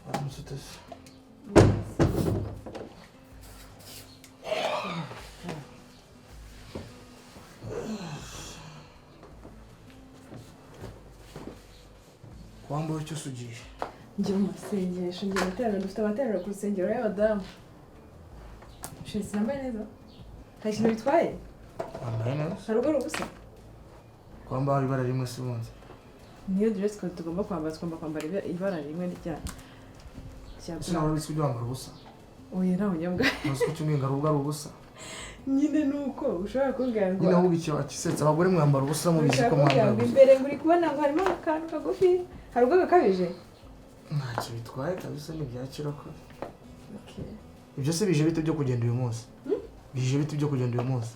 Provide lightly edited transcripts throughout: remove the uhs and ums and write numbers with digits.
Waramutse ute se? Wambaye icyo ugiye? Njye mu masengesho, ngiye materaniro, dufite amateraniro ku rusengero y'abadamu. Chéri, sinambaye neza? Nta kintu bitwaye? Wambaye neza. Hari ubwo ari ubusa? Wambaye ibara rimwe se ubundi? Niyo dress code tugomba kwambara, tugomba kwambara ibara rimwe rya Ese nawe urabizi ko ujya wambara ubusa? Oya, nta bunyobwa. Ntuzi ko icyumweru ari ubwo ari ubusa? Nyine ni uko ushobora kumbwira ngo Nyine ahubwo icyo akisetsa, abagore mwambara ubusa mubizi ushobora ko kumbwira mwambara ngo ubusa. Imbere ngo uri kubona ngo harimo akantu kagufi, hari ubwo gakabije. Ntacyo bitwaye kabisa, ni ibya kirokore. Ibyo se bije bite byo kugenda uyu munsi? Bije bite byo kugenda uyu munsi?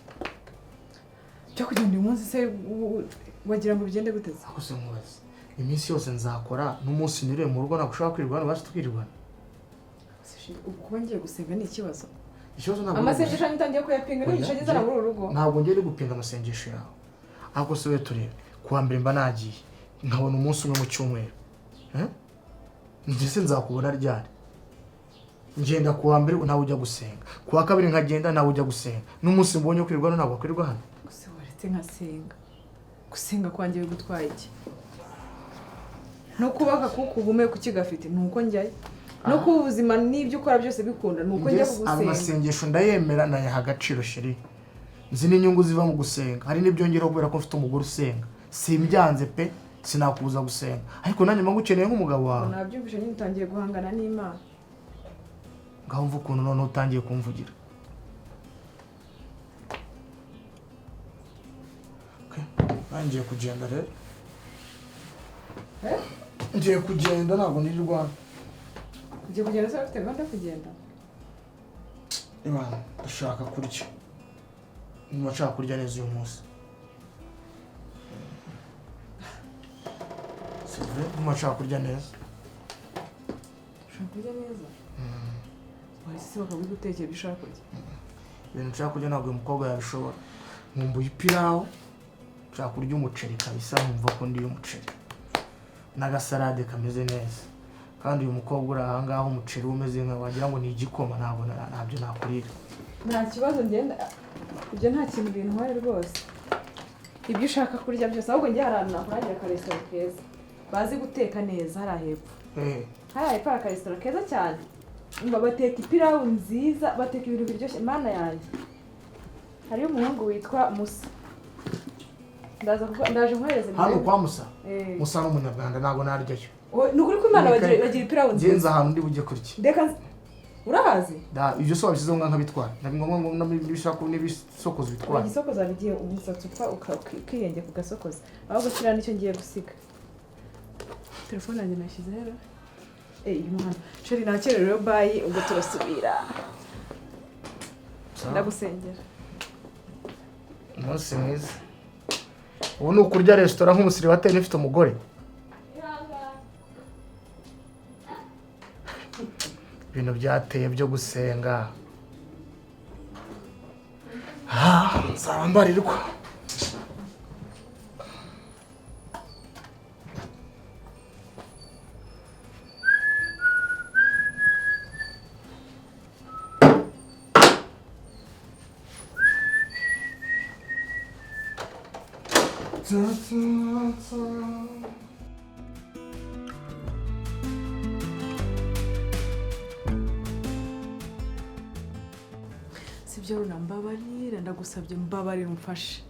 Byo kugenda uyu munsi se wagira ngo bigende gute se? Ako se nkubaze, iminsi yose nzakora n'umunsi niriwe mu rugo, ntabwo ushobora kwirirwa hano, basi twirirwana. Se chéri, ubu kuba ngiye gusenga ni ikibazo? Ikibazo ntabwo ari Amasengesho ugusenga. yanjye utangiye kuyapinga Oya, n'imigisha ngezana muri uru rugo. Ntabwo ngiye gupinga amasengesho yawe, ahubwo se we turebe, kuwa mbere mba nagiye nkabona umunsi umwe mu cyumweru. Eh? Njye se nzakubona ryari? Ngenda kuwa mbere nawe ujya gusenga, kuwa kabiri nkagenda nawe ujya gusenga, n'umunsi mbonye wo kwirirwa hano ntabwo wakwirirwa hano. Gusa waretse nkasenga, gusenga kwanjye bigutwaye iki? No kubaka kuko uhumeka ukigafite ni uko njyayo, no kuba ubuzima n'ibyo ukora byose bikunda ni uko njya Njye kugusenga. Amasengesho ndayemera, nayaha agaciro chéri, nzi n'inyungu ziva mu gusenga, hari n'ibyo ngeraho kubera ko mfite umugore usenga. Simbyanze pe, sinakubuza gusenga, ariko nanjye mba ngukeneye nk'umugabo wawe. Nabyumvise nyine, utangiye guhangana n'Imana. Ngaho mva ukuntu noneho utangiye kumvugira. Okay, nanjye ngiye kugenda rero. Eh? Ngiye kugenda, ntabwo nirirwa hano. Ugiye kugenda se? Ufite gahunda yo kugenda? Imana, ndashaka kurya, niba nshaka kurya neza uyu munsi. C'est vrai, niba nshaka kurya neza. Ushaka kurya neza? Wahise se bakabigutekera ibyo ushaka kurya? Ibintu nshaka kurya ntabwo uyu mukobwa yabishobora. Nkumbuye ipirawu, nshaka kurya umuceri kabisa, nkumva ko ndiye umuceri n'agasalade kameze neza. Kandi uyu mukobwa uri aha ngaha, umuceri we umeze nka wagira ngo ni igikoma, ntabwo ntabyo nakurira. Nta kibazo, ngenda, ibyo nta kintu bintwaye rwose, ibyo ushaka kurya byose. Ahubwo njye hari ahantu nakurangira akaresitora keza bazi guteka neza, hariya hepfo. Hariya hepfo hari akaresitora keza cyane. Umva, bateka ipirawu nziza, bateka ibintu biryoshye, Mana yanjye. Hariyo umuhungu witwa Musa, ndaza ndaje nkohereze Hano nimero. kwa Musa? Eh. Musa ni umunyarwanda, ntabwo naryayo. Oh, ni ukuri ko Imana bagira ipirawu Ngenzi nziza. ahantu ndi bujye kurya. Ndeka urahazi? Da, ibyo se wabishyizeho nka nkabitwara, ntabwo ngombwa ngo n'ibisokozo bitwara. Igisokozo hari igihe umusatsi upfa ukihengeka ugasokoza, ahubwo kiriya nicyo ngiye gusiga. Telefone yanjye nashyize hera, eh, irimo hano. Chéri, nakererewe, bye, ubwo turasubira. Sawa. Ndagusengera. Umunsi mwiza. Ubu ni ukurya resitora nk'umusiribateri ufite umugore. Ibintu byateye byo gusenga. Ah, nzaba mbarirwa. Ta, ta, ta. Sibyo runa, mbabarira, ndagusabye, mbabarira, umfashe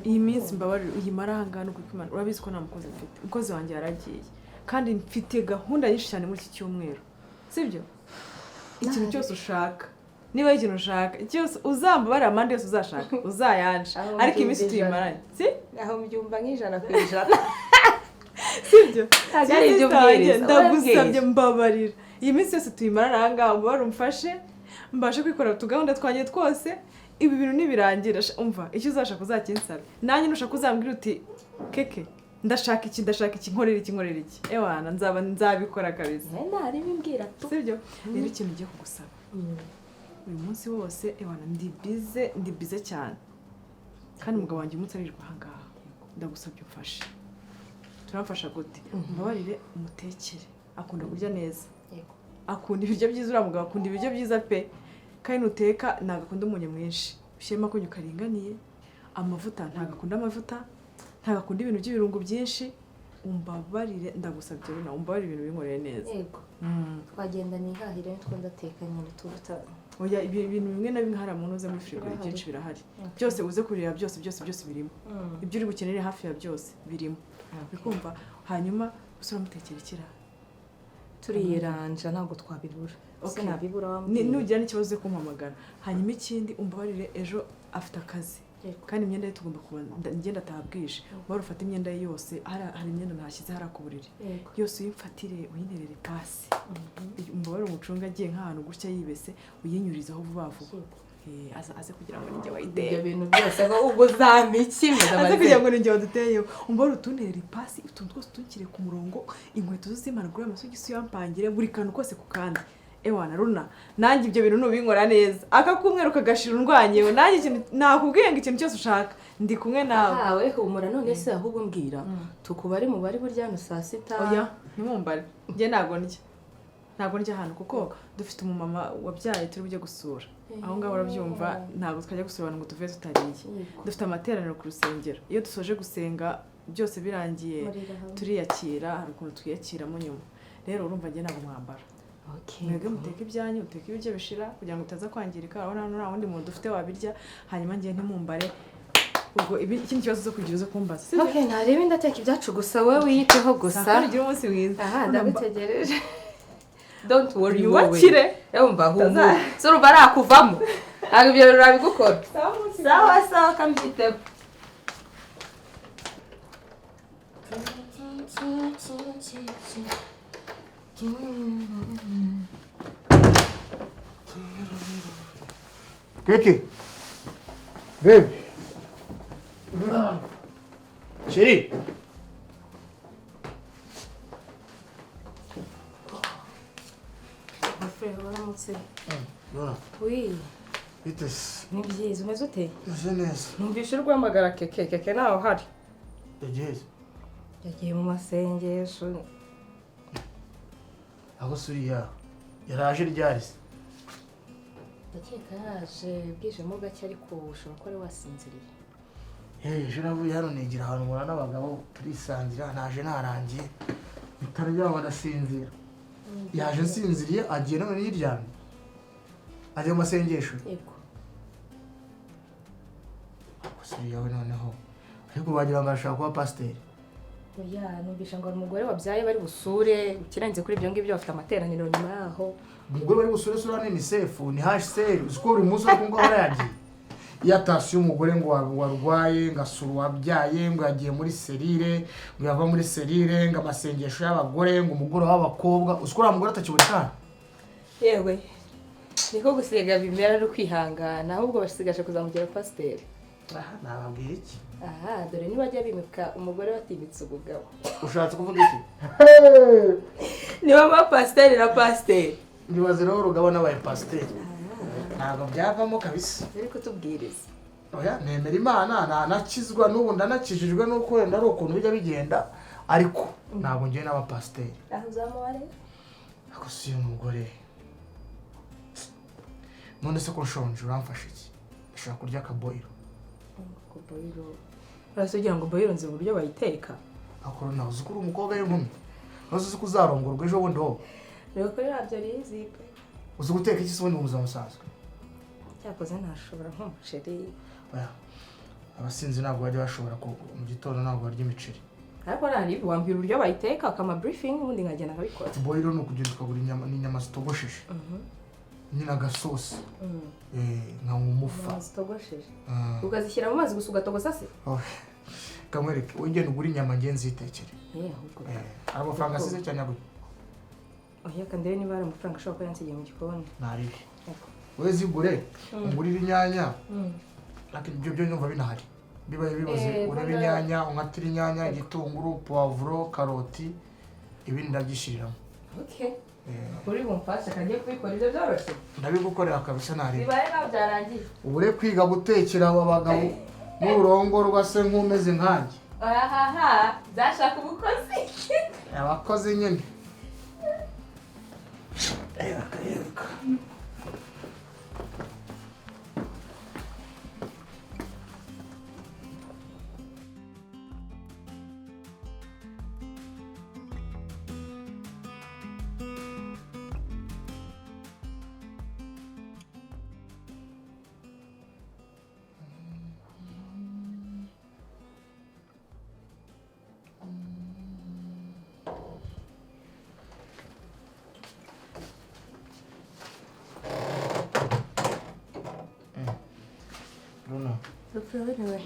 iyi minsi, mbabarira uyimara aha ngaha. Nuko Imana, urabizi ko nta mukozi mfite, umukozi wanjye yaragiye, kandi mfite gahunda nyinshi cyane muri iki cyumweru. Sibyo, ikintu cyose ushaka, niba ari ikintu ushaka cyose uzambabarira, amande yose uzashaka uzayanje. Aho Ariko iminsi mbyumva ijana. tuyimaranye, si? Aho mbyumva nk'100%. Sibyo? Ntabwo ari ibyo Sister wanjye, ubwiriza, ndagusabye, urabwiriza. mbabarira iyi minsi yose tuyimarane aha ngaha, mbabarira umfashe mbashe kwikorera utugahunda twanjye twose. Ibi bintu nibirangira, umva icyo uzashaka uzakinsaba, nanjye nushaka uzambwira uti: "Keke, ndashaka iki, ndashaka iki, nkorera iki, nkorera iki." Ewana, nzaba nzabikora kabisa. Naribimbwira tu. Sibyo? Rero ikintu ugiye kugusaba, uyu munsi wose, ewana, ndi busy, ndi busy cyane, kandi umugabo wanjye umunsi arirwa ahangaha. Ndagusabye umfashe. Turamfasha gute? Mbabarire umutekere, akunda kurya neza. Akunda ibiryo byiza, uriya mugabo akunda ibiryo byiza pe. Kandi nuteka ntabwo akunda umunyu mwinshi, ushyiremo akunyu karinganiye. Amavuta, ntabwo akunda amavuta, ntabwo akunda ibintu by'ibirungo byinshi. Umbabarire, ndagusabye runa, umbabarire ibintu binkoreye neza. Yego. Twagenda nihahire nitwo ndateka nyine tubuta. Oya, ibi bintu bimwe na bimwe hari umuntu uze muri firigo. Birahari. Byinshi birahari byose, uze kureba byose, byose, byose birimo. Ibyo uri bukenere hafi ya byose birimo, bikumva. Hanyuma gusa uramutekera ikira? Turiyeranja, ntabwo twabibura. Okay. Sinabibura wambwiye. Nugira n'ikibazo uze kumpamagara. Hanyuma ikindi, umbabarire, ejo afite akazi. Kandi imyenda ye tugomba kuba ngenda ataha bwije. Wari ufate imyenda ye yose, hari imyenda ntashyize hariya ku buriri. Yose uyimfatire, uyinterere ipasi. Umbabarire umucunga agiye nk'ahantu gutya yibese, uyinyurizeho vuba vuba. Aze kugira ngo ninjye Ibyo wayiteye. bintu byose ngo ubwo uzampa iki? Aze kugira ngo ninjye waduteyeho. Umbabarire utunterere ipasi, utuntu twose tunshyire ku murongo, inkweto zimanagure, amasogisi uyampangire, buri kantu kose ku kandi. Ewana runa, nanjye ibyo bintu nubinkora neza, aka k'umweru kagashira undwanyeho, nanjye ikintu nakubwiye ngo ikintu cyose ushaka ndi kumwe nawe. Hawe humura. None se ahubwo mbwira, tukubare mu bari burya hano saa 6? Oya, ntimumbare, njye ntabwo ndya ahantu, kuko dufite umumama wabyaye turi bujye gusura aho ngaho. Urabyumva, ntabwo twajya gusura abantu ngo tuve tutariye. Dufite amateraniro ku rusengero. Iyo dusoje gusenga byose birangiye, Murira hamwe. turiyakira, hari ukuntu twiyakiramo nyuma. Rero urumva njye ntabwo mwambara. Mwebwe muteke ibyanyu, muteke ibiryo bishira kugira ngo bitaza kwangirika. Urabona hano nta wundi muntu dufite wabirya. Hanyuma njye ntimumbare. Ubwo ikindi kibazo zo kugira uze kumbaza, sibyo? Okay, ntarebe, ndateka ibyacu gusa, wowe wiyiteho gusa. Saa ugire umunsi mwiza. Aha ndagutegereje, don't worry wowe. Yubakire. Yumva humura, so urumva arakuvamo, ntabwo ibyo bintu urabigukora. Sawa sawa, kambyiteho. Keke, baby, chérie. Frère, waramutse? Nora. Oui. Bite se? Ni byiza, umeze ute? Meze neza. Numvise uri guhamagara Keke. Keke ntawe uhari. Yagiye he? Yagiye mu masengesho. Aho se uriya yaraje ryari se? Ndakeka yaje bwijemo gake, ariko ushobora kuba wari wasinziriye. Ejo navuye hano nigira ahantu mpura n'abagabo turisangira, naje narangiye bitaryama ndasinzira. Yaje nsinziriye, agiye none yiryamye, ajya mu masengesho. Yego. Gusa uriya we noneho ariko wagira ngo arashaka kuba pasiteri. Oya, numvisha ngo hari umugore wabyaye bari busure. Ikirenze kuri ibyo ngibyo, bafite amateraniro nyuma yaho. Umugore bari busure sura ni UNICEF, ni HCR. Uzi ko buri munsi uri kumva ahora yagiye, iyo atasuye umugore ngo warwaye, ngo asura uwabyaye, ngo yagiye muri cellule, ngo yava muri cellule, ngo amasengesho y'abagore, ngo umugoroba w'abakobwa. Uzi ko uriya mugore atakiboneka hano? Yewe, niko gusiga bimera, ari ukwihangana. Ahubwo basigaje kuzamugira pasiteri. Aha nababwira iki? Aha dore nibajya bimika umugore batimitse umugabo. Ushatse kuvuga iki? Niba ama pasiteri na pasiteri. Ntibaze rero urugabo n'abaye pasiteri, ntabwo byavamo kabisa. Uri kutubwiriza. Oya, nemera Imana, nanakizwa n'ubu ndanakijijwe, n'uko wenda ari ukuntu bijya bigenda, ariko ntabwo ngiye n'abapasiteri. Aho uzamuha rero. Ariko si uyu mugore, none se ko nshonje uramfasha iki? Ndashaka kurya akaboyiro. Ngo boyiro? Uretse ugira ngo boyiro nzi uburyo bayiteka? Ariko nawe uzi ko uri umukobwa w'inkumi, nawe uzi ko uzarongorwa ejo bundi wowe. Reba kuri ntabyo rizi pe. Uzi guteka iki se ubundi mu buzima busanzwe? Cyakoze ntashobora nk'umuceri. Oya, abasinzi ntabwo bajya bashobora mu gitondo ntabwo barya imiceri. Ariko nari wambwira uburyo bayiteka, akama briefing, ubundi nkagenda nkabikora. Boyiro ni ukugenda ukagura inyama, n'inyama zitogosheje nyine, agasosi, nkanywa umufa. Inyama zitogosheje? Ah. Ukazishyira mu mazi gusa ugatogosa se? Oh, kamwereke, wowe ugenda ugura inyama, nge nzitekere. Eh, ahubwo. Hari amafaranga asize cyane yaguye? Oya, kandebe niba hari amafaranga ashobora kuba yansigiye mu gikoni. Ntaribi. Yego. Wowe zigure, ungurire inyanya. Ariko ibyo byo numva binahari. Bibaye biboze, urebe inyanya, unkatire inyanya, igitunguru, puwavuro, karoti, ibindi ndabyishiriramo. Okay. Uri bumfashe kangiye kubikora, ibyo byoroshye. Ndabigukorera kabisa, ntarebe. Bibaye nawe byarangiye. Ubure kwiga gutekera aba bagabo n'urongorwa se nk'umeze nkanjye. Ahaha, byashaka umukozi. Abakozi nyine. Reka reka. Bruno, Rupfu wiriwe.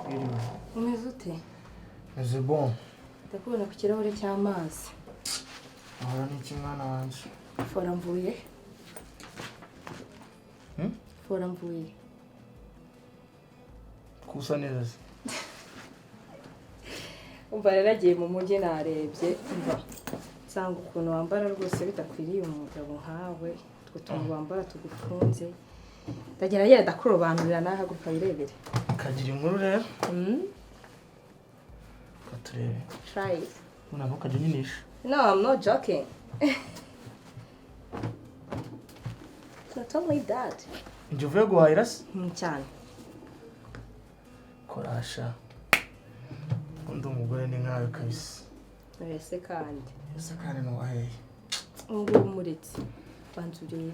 Wiriwe. Umeze ute? Meze bon. Ndakubona ku kirahure cy'amazi. Ahora n'iki mwana wanjye? Fora mvuye. Fora mvuye. Kusa neza se. Umva rero agiye mu mujyi narebye, umva nsanga ukuntu wambara rwose bidakwiriye umugabo nkawe, utwo tuntu wambara tugufunze. Ndagira yenda ndakurobanurira nahaguruka wirebere. Kagira inkuru rero. Katurebe. Try it. Mbona ntukajya unyinisha. No, I'm not joking. Not only that. Njye uvuye guhahira se? Cyane. Korasha. Undi umugore ni nkawe kabisa. Ese kandi. Ese kandi ni uwaheye. Ubu umuretse. Banza urebe.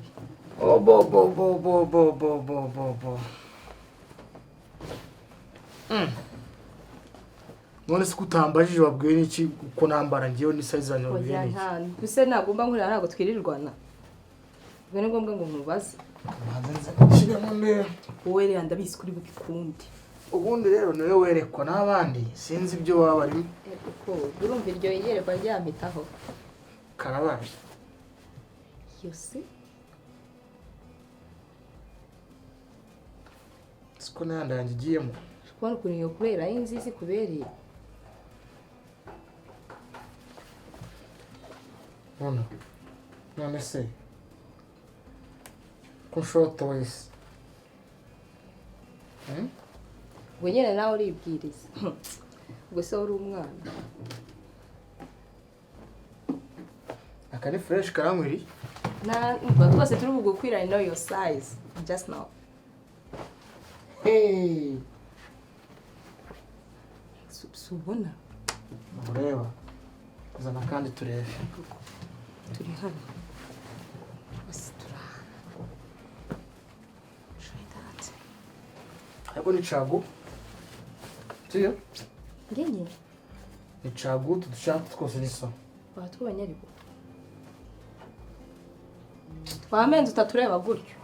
Oh, bo bo bo bo bo bo bo bo bo. None se kutambajije wabwiye n'iki uko nambara ngiyewe ni size zanjye wabwiye Oya n'iki? nta. Gusa nagomba nkurira ntabwo twirirwana. Ubwo ni ngombwa ngo nkubaze. Banza nze nshyiremo ndebe. Wowe rero ndabizi kuri bubikunde. Ubundi rero niwe werekwa n'abandi sinzi ibyo waba arimo. Kuko urumva iryo yerekwa ryampitaho. Karabaye. Yose. Siko n'ayandi yanjye igiyemo. Kubona ukuntu iyo kubera ari nziza ikubereye. None. None se. Ko nshotoye se. Ubwo nyine nawe uribwiriza. Ubwo se wari umwana. Aka ni fresh karankwiriye. Na ubwo twose turi bugukwira, I know your size just now. Hey. Si ubona? Ureba. Zana kandi turebe. Turi hano. Bose turi aha. Try that. Ariko ni cagu. Siyo? Ngenye? Ni cagu tudushaka twose ni sawa. Watubonye ariko. Twamenze utatureba gutyo.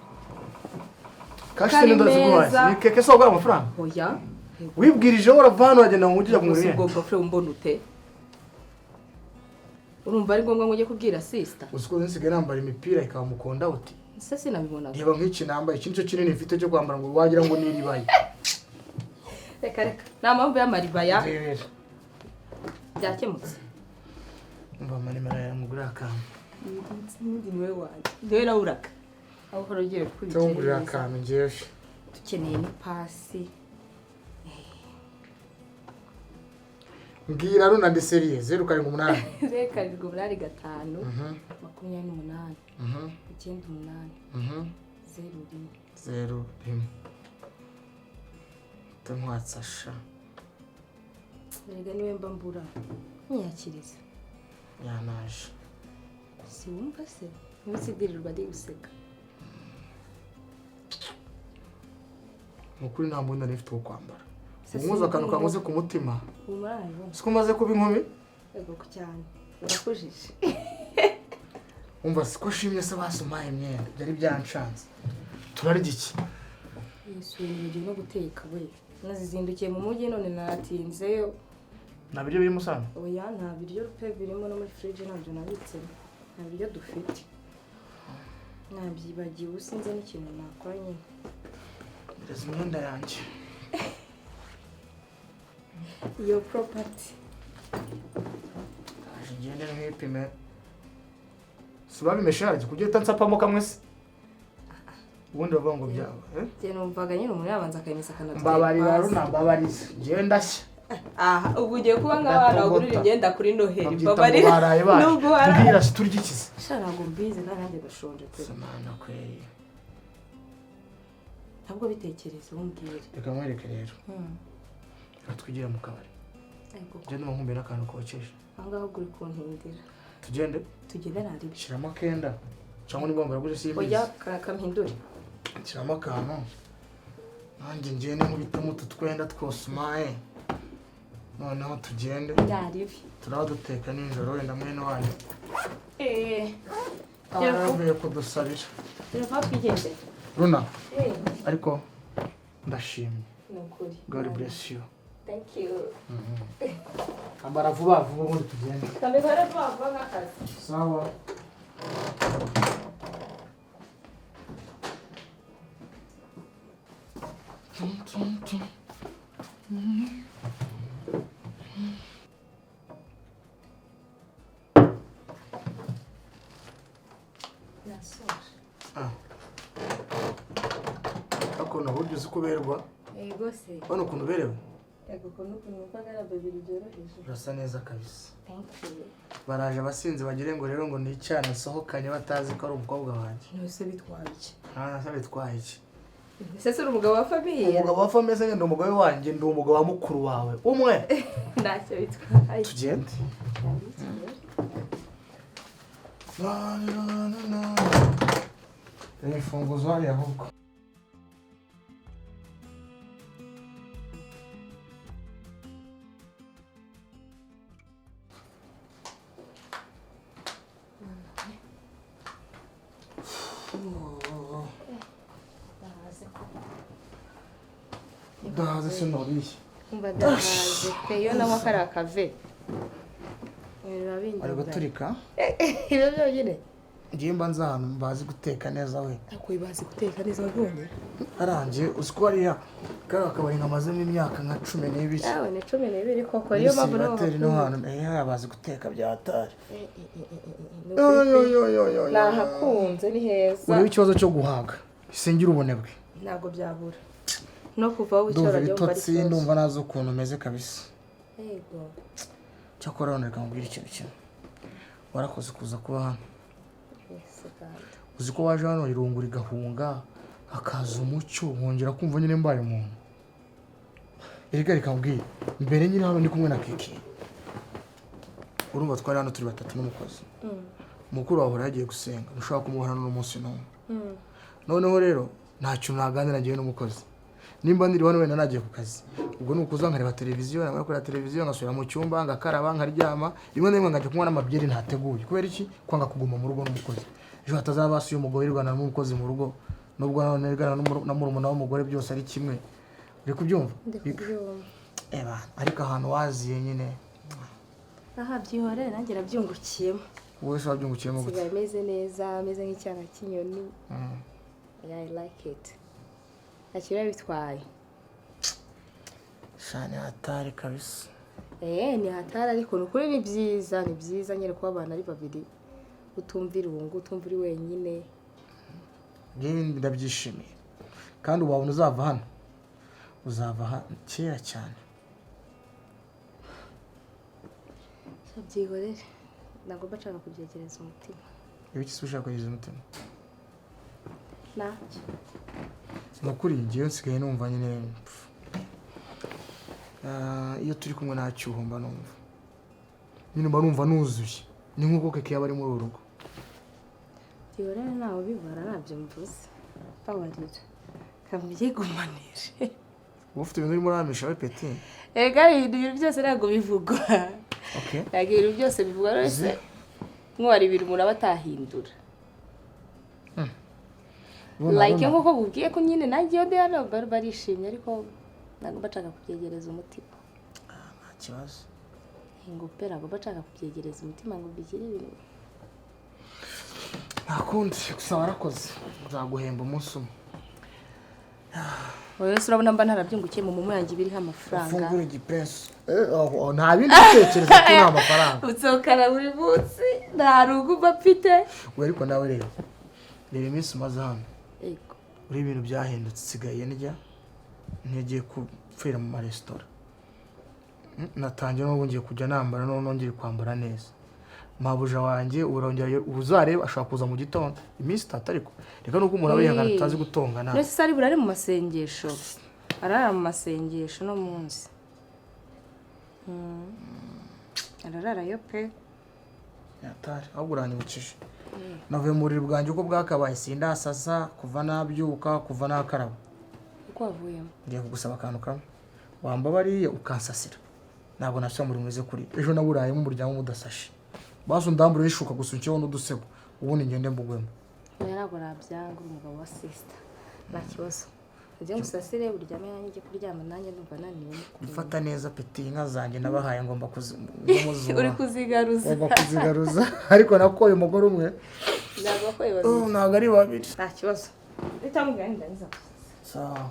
Kashi ni ndaziguhaye. Ni keke so amafaranga. Oya. Wibwirije urava hano wagenda ngo ujye kumurira. Ubwo bafure umbona ute? Urumva ari ngombwa ngo ujye kubwira sister. Uzi ko nsigaye nambara imipira ikaba mukonda uti. Se sinabibona. Reba nk'iki nambaye, iki nicyo kinini mfite cyo kwambara ngo wagira ngo ni iribaya. Reka reka. Nta mpamvu y'amaribaya. Byakemutse. Umva manimero yawe mugurira akantu. N'undi niwe wanjye. Niwe nawuraka. Aho uhora ugiye Cyangwa ngurira akantu ngewe. Dukeneye n'ipasi. Mbwira runa ndi seriye 078. 078 5 28 98 01. 01. Ntwatsa sha. Erega niwe mba mbura. Nyakiriza. Yanaje. Si wumva se? Niwe usidirirwa ndi guseka. Mukuri nta mbunda nifite wo kwambara. Umuza akantu kankoze ku mutima. Siko umaze kuba inkumi? Ego ku cyane. Urakujije. Umva siko shimye se basumaye imyenda. Byari byanshanze. Turarya iki? Yesu nibagiwe no guteka we. Nazizindukiye mu mujyi none naratinzeyo. Nta biryo birimo sana? Oya nta biryo pe birimo no muri fridge ntabyo nabitsemo. Nta biryo dufite. Nabyibagiwe, sinzi n'ikintu nakora nyine. Mpereza imyenda yanjye. Iyo property. Aje ngende nkipime. Si babimeshe harya kujya uhita nsapamo kamwe se? Ubundi bavuga ngo byaba. Njye numvaga nyine umuntu yabanza akayimesa akanateka. Mbabarira Runa, mbabarira. Njyewe ndashya. Aha, ubu ugiye kuba nk'abana bagurira imyenda kuri Noheli. Babyita ngo Mbabarira. baraye baje. Nubwo waraye. Mbwira se turya iki se? Sha ntabwo mbizi kandi nanjye ndashonje pe. Samana kweri. Ntabwo bitekereza umbwire. Reka nkwereke rero. Reka twigire mu kabari. Ariko Njye ndumva nkumbuye n'akantu kokeje. aho ngaho uri kuntindira. Tugende? Tugende naribi. Shyiramo akenda. Cyangwa niba wambara gutya simbizi. Oya kampindure. Shyiramo akantu. Nanjye ngende nkubitemo utu twenda twose umaye. Noneho tugende. Naribi. Turaba duteka nijoro wenda mwene wanyu. Eh. Avuye kudusabira. Turava twigendere. Runa. Ariko ndashimye. Ni ukuri. God bless you. Thank you. Ambara vuba vuba ubundi tugende. Kamikore vuba vuba nk'akazi. Sawa. Tum, tum, tum. Nasoje. Ah. Ariko uburyo uzi ko uberwa. Yego se. Urabona ukuntu uberewe? Yego ukuntu numvaga ari babiri byoroheje. Urasa neza kabisa. Thank you. Baraje abasinzi bagire ngo rero ngo ni icyana nsohokanye batazi ko ari umukobwa wanjye. Ntuse bitwaye iki? Nta bitwaye iki? Ese uri umugabo wa famiye? Umugabo wa famiye se ndi umugabo wanjye, ndi umugabo wa mukuru wawe. Umwe. Ntacyo bitwaye. Tugende. Na na na na. Imfunguzo hariya ahubwo. Ndahaze sinoriye. Umva ndahaze pe, iyo nanywa kariya kave. Ari guturika? Ibyo byonyine. Ngiye mba nzi ahantu bazi guteka neza we. Ariko bazi guteka neza wabonye? Arangiye uzi ko hariya kariya kabari nkamazemo imyaka nka 12. Yawe ni 12 koko, niyo mpamvu nabo bakunda. No hantu bazi guteka bya hatari. Nahakunze ni heza. Urebe ikibazo cyo guhaga. Singira ubunebwe. Ntabwo byabura. No kuva aho wicara ndumva ibitotsi, ndumva nazi ukuntu umeze kabisa. Yego. Cyakora none reka nkubwire ikintu kimwe. Warakoze kuza kuba hano. Uzi ko waje hano irungu rigahunga hakaza umucyo nkongera kumva nyine mbaye umuntu. Erega reka nkubwire, mbere nyine hano ndi kumwe na Kiki. Urumva twari hano turi batatu n'umukozi. Mukuru wawe yagiye gusenga, ntushobora kumuhana n'umunsi n'umwe. Noneho rero nta kintu naganira ngiye n'umukozi. Nimba ndiri hano wenda nagiye ku kazi. Ubwo ni ukuza nkareba televiziyo, namara kureba televiziyo ngasubira mu cyumba ngakaraba nkaryama, rimwe na rimwe ngajya kunywa n'amabyeri ntateguye. Kubera iki? Kwanga kuguma mu rugo n'umukozi. Ejo hatazaba hasi umugore wirwana n'umukozi mu rugo, nubwo nirwana na murumuna w'umugore byose ari kimwe. Uri kubyumva? Eba, ariko ahantu waziye nyine. Aha byihorere nanjye nabyungukiyemo. Wowe se wabyungukiyemo gute? Sigaye meze neza, meze nk'icyana cy'inyoni. I like it. Akira bitwaye. Shani hatari kabisa. Ni hatari ariko nukuri ni byiza, ni byiza nyere kuba abantu ari babiri. Utumva irungu, utumva uri wenyine. Ngiye ndabyishimiye. Kandi wabona uzava hano. Uzava kera cyane. Byihorere. Nagomba nshaka kubyegereza umutima. Ibiki se ushaka kwegereza umutima? Ntacyo. Nukuri ngiye nsigaye numva nyine iyo turi kumwe nta cyuho mba numva. Nyine mba numva nuzuye. Ni nk'uko Keke yaba ari muri uru rugo. Byihorere ntawe ubibara ntabyo mvuze. Babarira. Kamubyigumanire. Uba ufite ibintu urimo uramisha we peti. Erega ibintu byose ntabwo bivugwa. Okay. Ntabwo ibintu byose bivugwa rwose. Nk'uwari ibintu umuntu aba atahindura. Like nk'uko bubwiye ko nyine nanjye iyo ndi hano barishimye ariko ntabwo bashaka kubyegereza umutima. Nta kibazo. Ngo pe ntabwo bashaka kubyegereza umutima ngo bigire ibintu. Nta kundi, gusa warakoze, nzaguhemba umunsi umwe. Wowe se urabona mba ntarabyungukiye mu momo yanjye ibiriho amafaranga? Ufungura igipensu. Oh, nta bindi bitekerezo ko nta mafaranga. Unsohokana buri munsi, nta rugo mba mfite. We, ariko nawe rero, reba iminsi umaze hano. Yego. Uri ibintu byahindutse, nsigaye ndya ntigiye gupfira mu maresitora. Natangiye n'ubu ngiye kujya nambara, none nongeye kwambara neza. Mabuja wanjye urongera uzareba, ashobora kuza mu gitondo iminsi 3, ariko reka nuko umuntu aba yihangana atazi gutongana. Mbese se ari burare mu masengesho? Arara mu masengesho no munsi. Arararayo pe. Yatari, ahubwo uranyibukije. Navuye mu buriri bwanjye uko bwakabaye, sindasasa kuva nabyuka, kuva nakaraba. Uko wavuyemo? Ngiye kugusaba akantu kamwe. Wambabariye ukansasira. Ntabwo nasubira muri mwize kuri. Ejo naburayemo umuryango mudasashe. Basi undambure ishuka gusa unshyeho n'udusego. Ubundi ngende mbugwemo. Oya, ntabwo nabyanga, uri umugabo wa sister. Nta kibazo. Ujye musasire uryame, nanjye njye kuryama, nanjye ndumva naniwe. Mfata neza peti, inka zanjye nabahaye ngomba kuzimuzura. Uri kuzigaruza. Ngomba kuzigaruza. Ariko nakoye umugore umwe. Ntabwo wakoye babiri. Oh, ntabwo ari babiri. Nta kibazo. Utamubwira ndangiza. Sawa.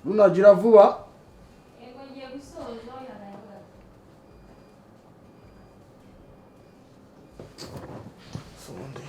Runagira vuba. Yego, ngiye gusoza. Sonde.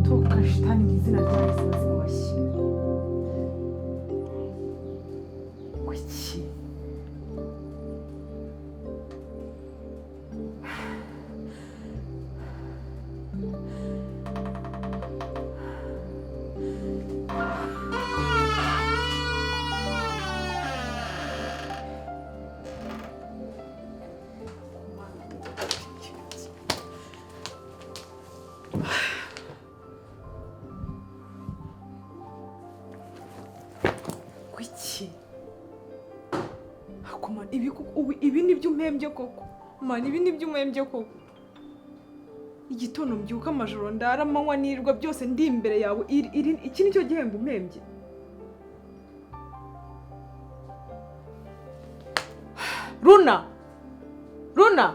Toka shitani mu izina rya Yesu, bazimubashye. Kuki? Kuki? Ako man, ibi koko, ubu ibi nibyo umpembye koko? Man, ibi nibyo umpembye koko? Igitondo mbyuka, amajoro ndara, amanywa nirirwa, byose ndi imbere yawe. Iki nicyo gihembo umpembye? Runa! Runa!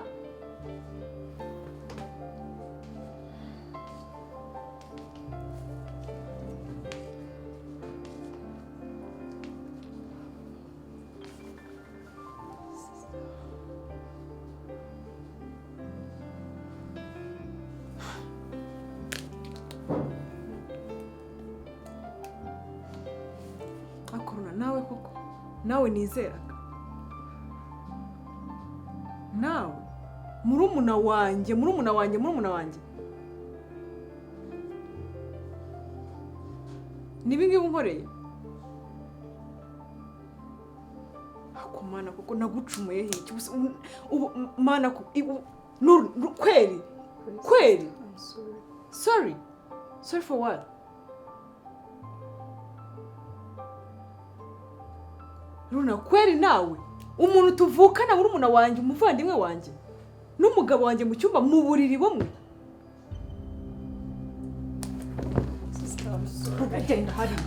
Ako Runa, nawe koko, nawe nizeraga, nawe murumuna wanjye, murumuna wanjye, murumuna wanjye, nibi ngibi unkoreye? Ako Mana koko, nagucumuye iki? Ubu Mana koko, kweri kweri. I'm sorry. Sorry, sorry for what? Runa, kweri nawe, umuntu tuvukana, murumuna wanjye, umuvandimwe wanjye. N'umugabo wanjye mu cyumba mu buriri bumwe. Genda hariya.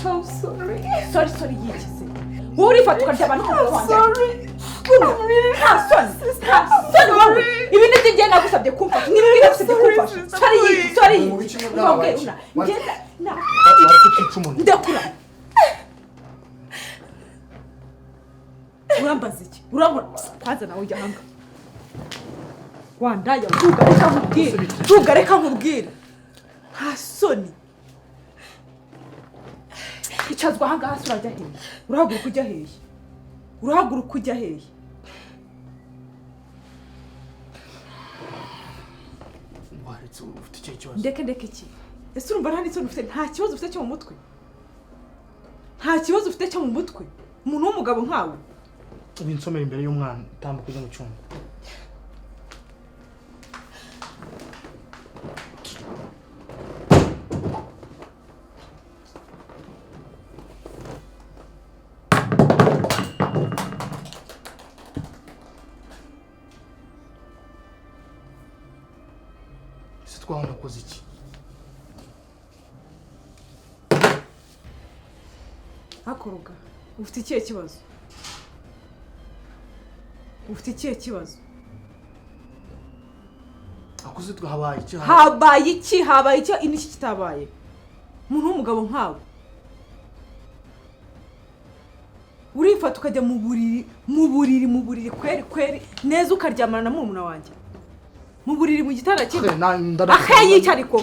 I'm sorry. Sorry, sorry yikize. Wowe urifata ukaryama n'umugabo wanjye. Sorry. Nta soni, nta soni wowe. Ibi ni byo njye nagusabye kumfasha. Ni byo nagusabye kumfasha. Sorry yiki, sorry Mu yiki. bice Umva bwabaye. ubwira, ngenda na Waretse umuntu. ndakura. Urambaza iki? Urabona kwanza nawe ujya hanga. Wandaya vuga reka nkubwire. Vuga reka nkubwire. Nta soni. Icazwa aha ngaha se urajya hehe? Urahaguruka ujya hehe? Urahaguruka ujya hehe? Waretse ufite ikihe kibazo? Ndeke ndeke iki? Ese urumva nta n'isoni ufite? Nta kibazo ufite cyo mu mutwe? Nta kibazo ufite cyo mu mutwe? Umuntu w'umugabo nkawe? Winsomera imbere y'umwana utambuka ujya mu cyumba. Ese twabona nakoze iki? Hakoroga, ufite ikihe kibazo? Ufite ikihe kibazo? Akoze twahabaye iki? Habaye iki? Habaye iki? Iniki kitabaye? Umuntu w'umugabo nkawe urifata ukajya mu buriri, mu buriri, mu buriri kweri kweri neza ukaryamana na murumuna wanjye mu buriri mu gitanda kimwe. Ahe yica ariko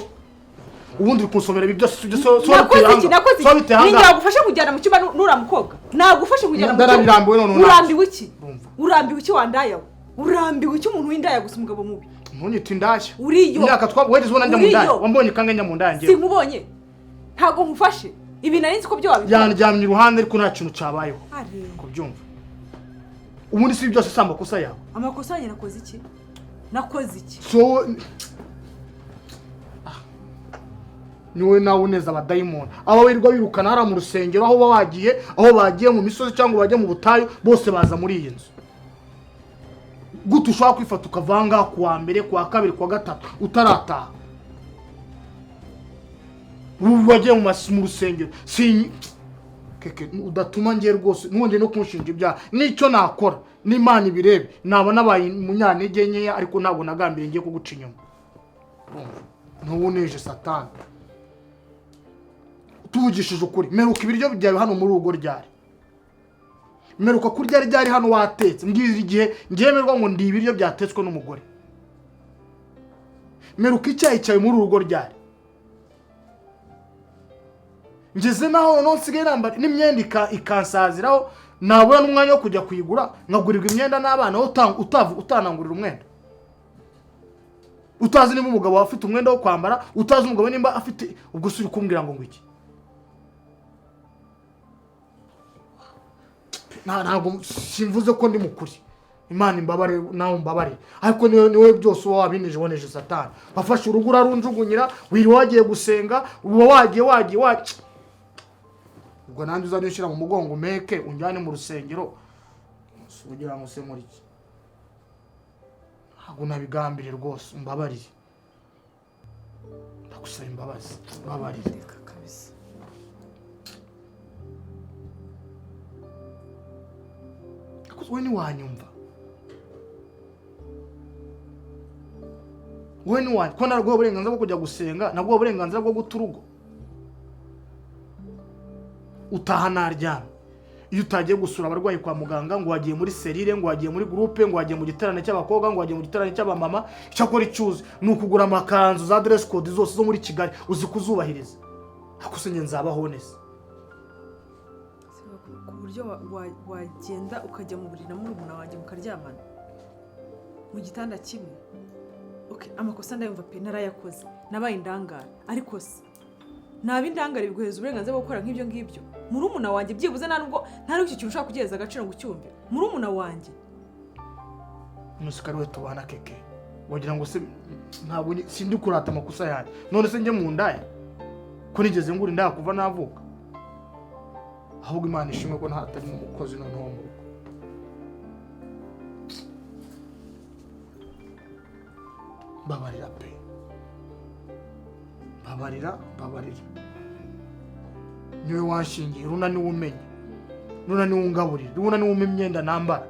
Ubundi uri kunsomera ibi byose ibyo so nakoze iki? Nakoze iki? Ninjye wagufashe kujyana mu cyumba nura mukobwa. Nagufashe kujyana mu cyumba. Ndarabirambiwe none. Urambiwe iki? Urambiwe iki wandaya we? Urambiwe iki umuntu w'indaya gusa umugabo mubi? Ntunyite indaya. Uriyo. Imyaka twabwegeze ubona njya mu ndaya. Wambonye kange njya mu ndaya ngiye. Sinkubonye. Ntago nkufashe. Ibi nari nzi ko byo wabikora. Yandyamye iruhande ariko nta kintu cyabayeho. Kubyumva. Ubundi si byose si amakosa yawe. Amakosa yanjye nakoze iki? Nakoze iki? So niwe nawe uneza abadayimoni aba wirirwa birukana hariya mu rusengero aho bagiye, aho bagiye mu misozi cyangwa bajya mu butayu, bose baza muri iyi nzu. Gute ushobora kwifata ukavanga kuwa mbere, kuwa kabiri, kuwa gatatu utarataha? Ubu wagiye mu rusengero si keke udatuma ngiye rwose ntundi no kunshinja ibyaha. Nicyo nakora n'Imana ibirebe naba nabaye umunyantege nkeya, ariko ntabwo nagambiriye ngiye kuguca inyuma. Ntubuneje Satani. Tuvugishije ukuri, meruka ibiryo byawe hano muri urugo ryari? Meruka kurya ryari hano watetse? Mbwira igihe ngemerwa ngo ndi ibiryo byatetswe n'umugore. Meruka icyayi cyawe muri urugo ryari? Ngeze naho noneho nsigaye nambara n'imyenda ikansaziraho, nabura n'umwanya wo kujya kuyigura nkagurirwa imyenda n'abana, utanangurira umwenda. Utazi niba umugabo afite umwenda wo kwambara, utazi umugabo nimba afite, ubwo si uri kumbwira ngo ngwiki? Ntabwo simvuze ko ndi mukuri. Imana imbabare nawe umbabare, ariko niwe byose uba wabinije uboneje Satani. Wafashe urugo urarunjugunyira, wiriwe wagiye gusenga, uba wagiye wagiye wagiye. Ubwo nanjye uzajya ushyira mu mugongo umeke unjyane mu rusengero kugira ngo se muri iki. Ntabwo nabigambiriye rwose, umbabariye. Ndagusaba imbabazi, mbabarire. Wowe ntiwanyumva. Wowe ntiwanyumva. Ko naraguha uburenganzira bwo kujya gusenga, naguha uburenganzira bwo guta urugo. Utaha naryamye. Iyo utagiye gusura abarwayi kwa muganga, ngo wagiye muri serire, ngo wagiye muri groupe, ngo wagiye mu giterane cy'abakobwa, ngo wagiye mu giterane cy'abamama, icyakora icyuzi ni ukugura amakanzu za dress code zose zo muri Kigali, uzi kuzubahiriza. Ariko se njye nzabaho neza? Ku buryo wagenda ukajya mu buriri na murumuna wanjye mukaryamana mu gitanda kimwe. Okay, amakosa ndayumva pe, narayakoze, nabaye indangare, ariko se naba indangare biguhereza uburenganzira bwo gukora nk'ibyo ngibyo? Murumuna wanjye byibuze nta nubwo nta n'icyo kintu ushaka kugereza agaciro ngo ucyumve. Murumuna wanjye umusirikare we tubana keke, wagira ngo se ntabwo sindi kurata amakosa yanjye. None se njye mu ndaya ko nigeze ngura indaya kuva navuka? Ahubwo Imana ishimwe ko ntatarimo umukozi noneho mu rugo. Mbabarira pe, mbabarira, mbabarira. Niwe wanshingiye, Runa niwe umenya, Runa niwe ungaburira, Runa niwe umpa imyenda nambara,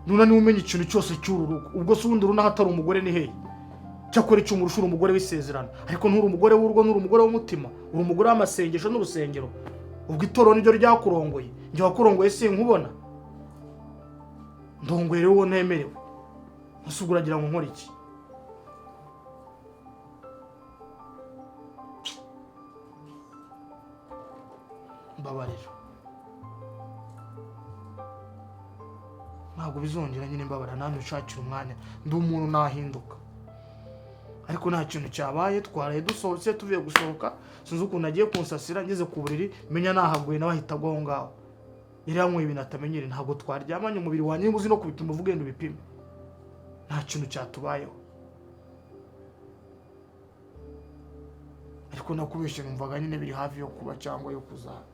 Runa niwe umenya ikintu cyose cy'uru rugo. Ubwo se ubundi Runa hatari umugore ni hehe? Cyakora icyo umurusha, uri umugore w'isezerano, ariko nturi umugore w'urugo, nturi umugore w'umutima, uri umugore w'amasengesho n'urusengero. Ubwo itorero niryo ryakurongoye, njye wakurongoye sinkubona. Ndongoye rero uwo ntemerewe. Ese ubwo uragira ngo nkore iki? Mbabarira, ntabwo bizongera nyine. Mbabarira nanjye ushakira umwanya, ndi umuntu nahinduka, ariko nta kintu cyabaye. Twaraye dusohotse, tuvuye gusohoka sinzi ukuntu agiye kunsasira, ngeze ku buriri menya nahaguye, nawe ahita agwa aho ngaho. Yari yanyweye ibintu atamenyereye. Ntabwo twaryamanye. Umubiri wanjye niba uzi no kubipima uvuge ngo ubipime, nta kintu cyatubayeho. Ariko nakubeshye, numvaga nyine biri hafi yo kuba cyangwa yo kuzaba.